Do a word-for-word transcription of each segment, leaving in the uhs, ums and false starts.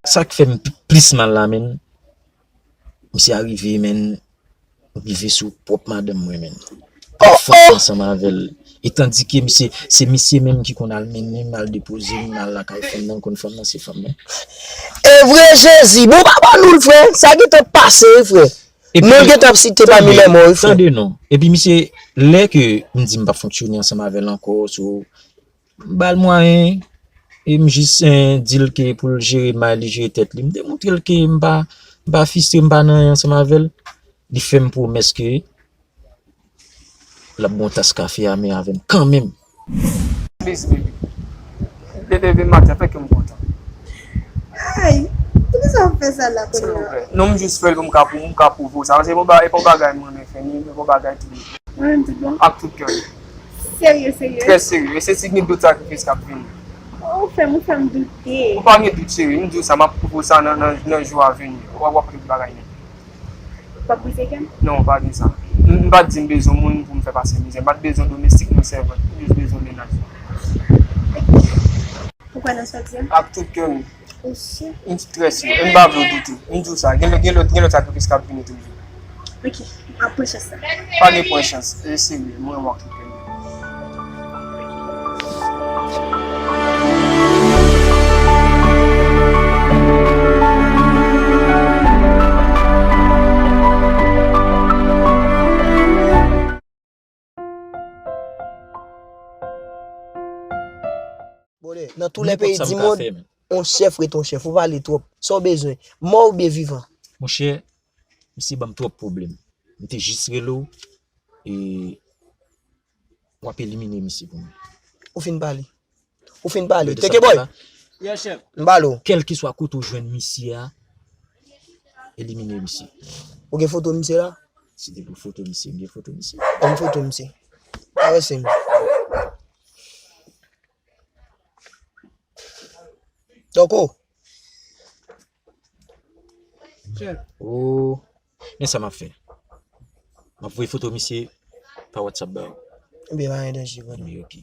Sa k fè m plis mal la, menn, misye a rive, menn, rive sou pwòp madanm mwen, menn. Li fè ansanm avè l. E tandike misye, se misye menm ki konn al mennen m, al depoze m, al lakay fanm nan, konn fanm nan, se fanm nan. E vre Jezi, bon pa ban nou l, frè. Sa gentan pase, wi, frè. Non l gentan ap site pami lèmò, wi, frè. Tande non. Epi misye, lè ke m di m p ap fonksyone ansanm avè l ankò, so, m ba l mwayen, e m jis, eh, di l ke pou l jere may li, jere tèt li. M te montre l ke m pa, m pa fistre, m pa nan anyen ansanm avè l. Li fè m pwomès ke l ap bon tas kafe a, men avè m kanmenm. Please, baby. Lè leve maten, fè kè m kontan. Ay, poukisa w ap fè sa la kounye a? Silvouplè. Non, m jis fè l pou m ka, pou m ka pwouve w sa. Se yon ba-, e pa yon bagay m renmen fè, ni e pa yon bagay tou. Mwen menm tout bon. Ak tout kè m. Serye, serye? Trè serye. E se si gen dout sakrifis k ap vini. Ou fè m, ou fè m doute. Ou pa gen dout, cheri. M di w sa, m ap pwouve w sa nan, nan, nan jou a vini. W ap, w ap wè tout bagay nèt. W ap brize kè m? Non, pa gen sa. M, m pa t di m bezwen moun pou m fè pase mizè. M pa t bezwen domestik, non, sèvant. M jis bezwen mennaj. Ou kwè nan sa w di a? Ak tout kè m. Ou si? M trè si. E m pa vle w doute. M di w sa. Gen lòt, gen lòt, gen lòt sakrifis k ap vini toujou. Ok. M ap pran chans la. Pa gen pran chans. E serye. Mwen, mwen ak tout kè m. Brother, nan tou lè peyi di mond, on chèf ret on chèf. Ou pale twòp. Sa w bezwen? Mò oubyen vivan? Monchè, misye ban m twòp pwoblèm. M te jis rele w, e w ap elimine misye pou mwen. Ou fin pale. Ou fin pale. Teke boy. Yes, chèf. M pale w. Kèlkeswa kote w jwenn misye a, elimine misye. Ou gen foto misye la? Si te pou foto misye, m gen foto misye. Ban m foto misye. Avanse m. Dòko. Chèf. Oh. Men sa m ap fè. M ap voye foto misye pa WhatsApp ba ou. Ebyen, pa gen danje, brother. Ebyen, ok.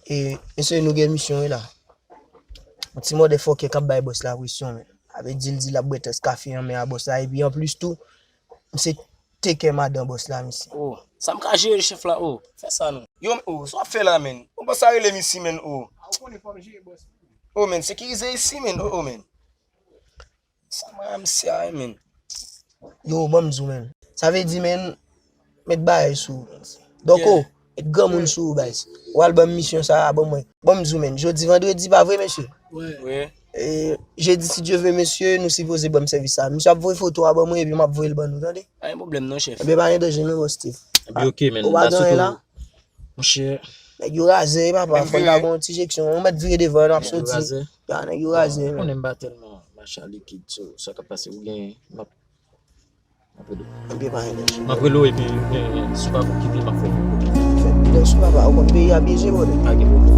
E, mesye, nou gen misyon, wi, la. Yon ti mòdè fòkè k ap bay bòs la presyon, men. Sa vle di, l di l ap bwè tas kafe an, men a bòs la. Epi, anplis tou, misye teke madan bòs la, mesye. Oh, sa m ka jere, chèf la, oh. Fè sa, non. Yo, oh, sa w ap fè la, men. Oh, bòs la rele m isi, men, oh. A, ou konnen fò m jere bòs. Oh, men, sekirize isi, men, oh, oh, men. Sa mwen a misye a, men. Yo, ban m di w, men. Sa vle di, men, met bagay sou ou. Dòko, met granmoun sou ou, baz. Ou al ban m misyon sa a, ban mwen. Ban m di w, men. Jodi vandredi, pa vre, mesye? Wi. E, jedi, si Dye vle, mesye, nou sipoze ban m sèvis sa a. Misye ap voye foto a ban mwen, epi m ap voye l ban nou, tande? Pa gen pwoblèm non, chèf. Ebyen, pa gen danje non, bòs Steve. Ebyen, ok, men. Ou pa gen anyen la? Monchè. Nèg yo razè, papa, fò n ta gon ti jeksyon. Ou mèt vire devan, n ap soti. Nèg yo razè. Ya, nèg yo razè, men. Ou konnen m pa tèlman mache a likid, so, sa k ap pase, ou gen, m ap, m ap rele w. Ebyen, pa gen danje. M ap rele w, epi, eh, si w pa okipe, m ap fè w. Fè pidans wi, papa, ou konn peyi a byeje, brother. Pa gen pwoblèm.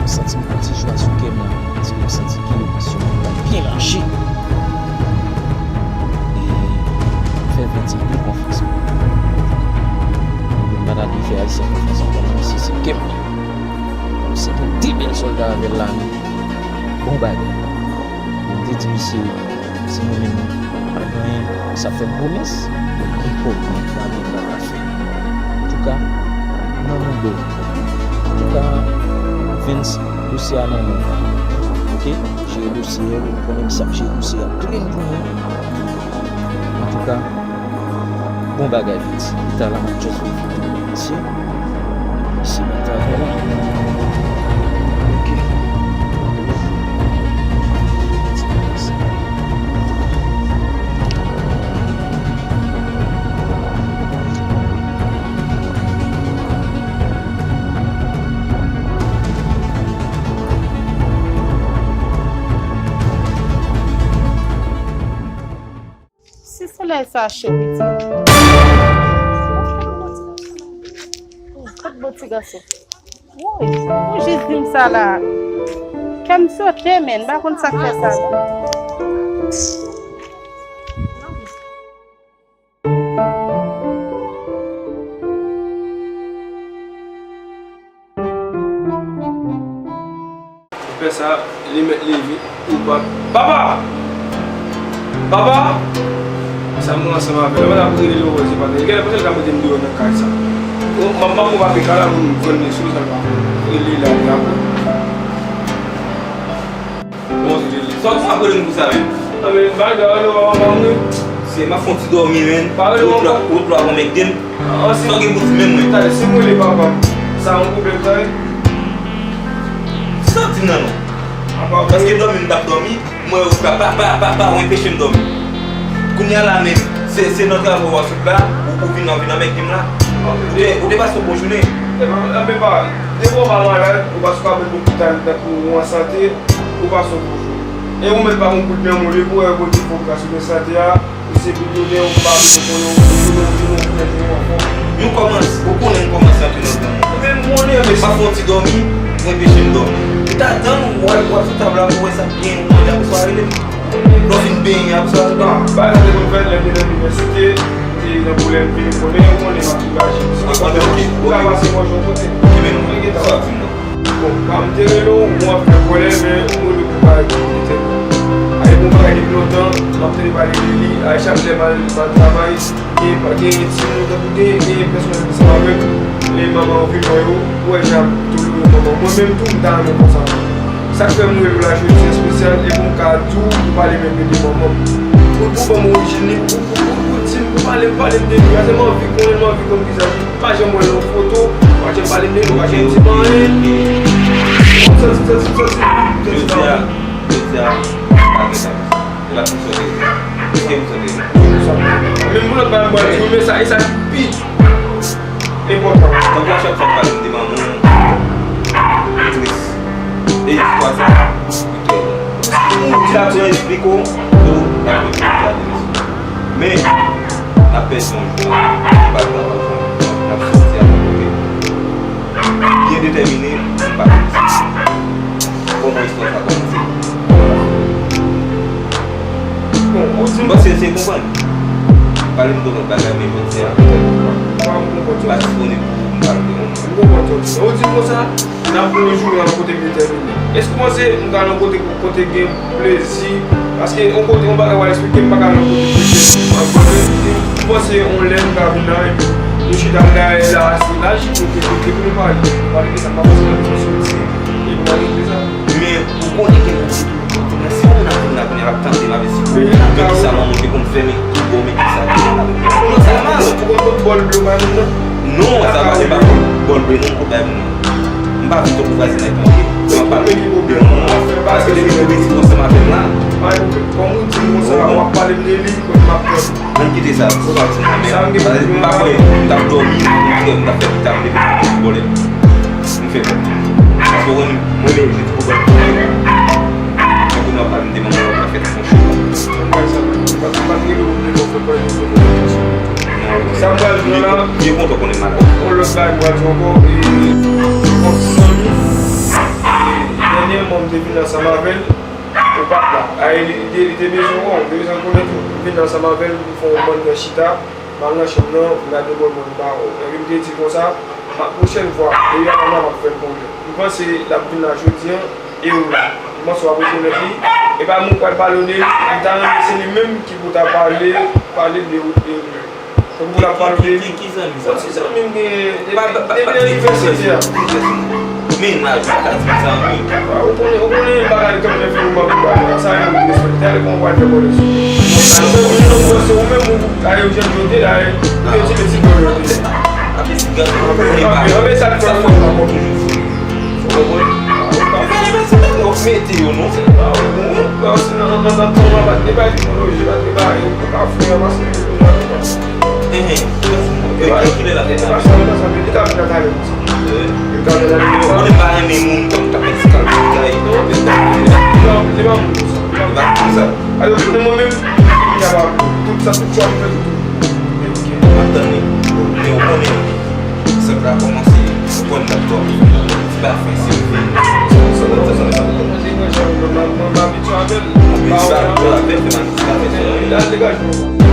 M santi m gon ti jwa sou kè m la, paske m santi ke misyon an pral byen mache. E m fè Venty byen konfyans. M pa ta dwe fè Ayisyen konfyans ankò, non, misye se kè m. Misye gen de bèl sòlda avè l la, men bon bagay. M te di misye, si mwen menm pa gen anyen, sa fè m pwomès, li konprann pa gen pa ka fè. Antouka, nan men w. Antouka, Vince, dosye a nan men w. Ok? Jere dosye a, ou konnen misye ap jere dosye a clean pou mwen. Antouka, bon bagay, Vince. Pita la, m ap just vin fè yon ti, ti bagay la. Ok. Ti Bagay sa cho, pitit. Kot bon ti gason? Woy, ou jis di m sa la. Kè m sote, men, m pa konn sa k fè sa la. Ou fè sa, li mèt leve, ou pa. Papa! Papa! Sa m gen ansanm avè l, mwen ap rele l, ou wè se pa gen. Gen lè panse l ka mete m deyò nan kay sa. O, manman mwen pa pika la, moun jwenn li sou sa la. Rele la, li ap. Bon, sa w ap rele m pou sa menm? A, men, bagay la, manman mwen. Se m ap fè yon ti dòmi, men. Pa rele manman. Ou dwe ap mègde m. Sa w gen pou di menm mwen? Talè, si m rele papa m, sa yon pwoblèm sa ye? Sa w di m nan non? Paske dòmi m t ap dòmi, mwen pa, pa, pa, pa, pa anpeche m dòmi. Kounye a la menm, se, se nan travay w a sot la, ou, ou vin, ou vin anmègde m la. Ou te, ou te pase yon bon jounen. Epa, epa, depi w pa malad, ou pa sou ka pran lopital tankou ou an sante, ou pase yon bon jounen. E ou menm pa gon kout men ou leve pou wè bondye fè w gras ou gen sante a. Ou se milyonè, ou pa vle konnen, ou konnen, ou konnen, ou konnen, ou konnen, ou konnen. Nou kòmanse, ou konnen nou kòmanse antre nan granmoun. Men m konnen, men m ap fè yon ti dòmi, mwen peche m dòmi. Ou ta tann, ou al, ou al sou tab la, ou wè sa k gen, ou manje, apre sa w a rele m. Lè w fin benyen, apre sa w a rele m. Bagay sa te konn fèt lè m te nan inivèsite, m te nan pwoblèm, vini konnen, ou konnen m ap tou gache. Ok, ok, ok. Ou ka pase manje yon kote. Ok, men non, sa w ap di m nan. Bon, pa m te rele w, ou ap fè kòlè, men ou rele w pou bagay ki te tèt ou. A, e bon bagay depi lontan, m ap tande pale de li, a, chak lè m al, m al travay, gen, gen timoun tankou gen, gen pèsonèl ki ansanm avè m, e manman yo vin wè yo, ou wè jan ap tolere manman. Mwen menm tou, m ta renmen konsa. Sa k fè m rele w la jodi espesyal, e pou m ka di w, pou pale menm de manman m. Pou, pou ban m orijin li, pou, pou, pou, pou di m, pou pale, pale m de li, paske m anvi konnen, m anvi konn kisa li. Pa janm wè l nan foto, pa janm pale de li, pa janm di m anyen. Ou santi, santi, santi, santi sa. Jodi a, jodi a, pa gen sa konsa. E la pou sòti. Eske pou sòti? Menm pou lòt bagay m pral di w, men sa, e sa ki pi enpòtan. Tankou a chak fwa m pale m de manman m, ou tris. E istwa sa, li trè bon. Ou di la tou esplike w, tou, la pou di sa de mesye. Men, n ap pèdi yon jou, n ap al travay, n ap sòti al yon kote. Byen detèmine, m pa konn si kòman istwa sa kòmanse. Bon, ou di m. M panse se konprann. Pale m de lòt bagay, men jodi a, m pa disponib pou m pale de yon moun. M konprann sa w di. Ou di m konsa, n ap pran yon jounen nan kote m detèmine. Èske w panse m ka nan kote, kote gen plezi? Paske yon kote, yon bagay w al eksplike, m pa ka nan kote plezi. M panse yon lè m ka vin la, epi nou chita dayè la, se la, jis nou te kote pou nou pale. Pale de sa, m pa panse nan bezwen soti, epi pale de sa. Men, ou konnen gen moun ki tou kote, men si yon moun ap vin la kounye a, l ap tande m, ap eseye konprann men kisa manman w te konn fè, men ki bò, men kisa, kisa l ap fè. Ou konn sa mal, ou konn tout bòl ble w bay moun nan? Non, sa pa, se pa bòl ble non, m konn bay moun nan. M pa vin tankou vwazinay tankou. M ap pale de manman an. Paske depi m te piti, ou ansanm avè m la. Kòm ou di m konsa, w ap pale m de li, m ap tann. Ann kite sa, se pa ti nan men. Paske m pa kwè, m t ap dòmi, m t ap fè pita m depi m bòlè. M fè pè. Paske w konn, mwen menm, jis pou bòlè. Mwen konn w ap pale m de manman w ap fè tout yon chou. Sa m pral di w la, yon lòt bagay m pral di w ankò, e, yon ti zanmi, e, dènyèman m te vin ansanm avè l, ou pa t la. A, e, li, li te, li te bezwen wè w, li te bezwen konnen tou. M vin ansanm avè l, m fè yon bann tan chita, m al nan chanm nan, m gade bò l, mwen m pa wè w. Epi m te di l konsa, pwochèn fwa, depi apre m ap fè l konnen. M panse l ap vin la jodi a, e ou la. M panse w ap rekonèt li. E pa moun k pral pale w de li, m ta renmen se li menm ki pou ta pale, pale de ou, de ou menm. Tankou pou l ap pale w de li. Ki, ki, ki zanmi sa? Yon ti zanmi m genyen depi, depi inivèsite a. Mennaj, ou pa ka di zanmi. Ou konnen, ou konnen bagay kanmenm fè nou manke pale. Sa e moun ki respekte. Talè kòman w pral fè kòlè sou mwen? Ou menm, ou menm, ou, a, yo jèn yo te la, e, ou te di, men ti kòlè yo te. Anpil ti gason, ou konnen pa. Anpil, anpil, sa k fè sa fò toujou fou. Ou konprann? Ou pa fè anivèsè, w ap mete yo, non? Se pa ou, ou, ou, se nan, nan, nan tan w a, pa t gen bay teknoloji, pa t gen bay, ou pa fè anvan se. Enhen. Yo, yo, kilè l ap fè sa? Li t ap vin nan talè konsa. Yo, yo, yo, yo pa renmen moun, tank t ap fè ti kalkil, li pa moun konsa. Li pa moun konsa. Alò, mwen menm, Tout sa, tout sa, nou fè tout. M ap tann li. Men ou konnen, sant la kòmanse, ou konn n ap twò. Ti pa fè, si ou vin. Sa, sa, sa, sa. M abitye avè l. Ou abitye avè l, fè nan ti pa fè sa. Dal, degaje.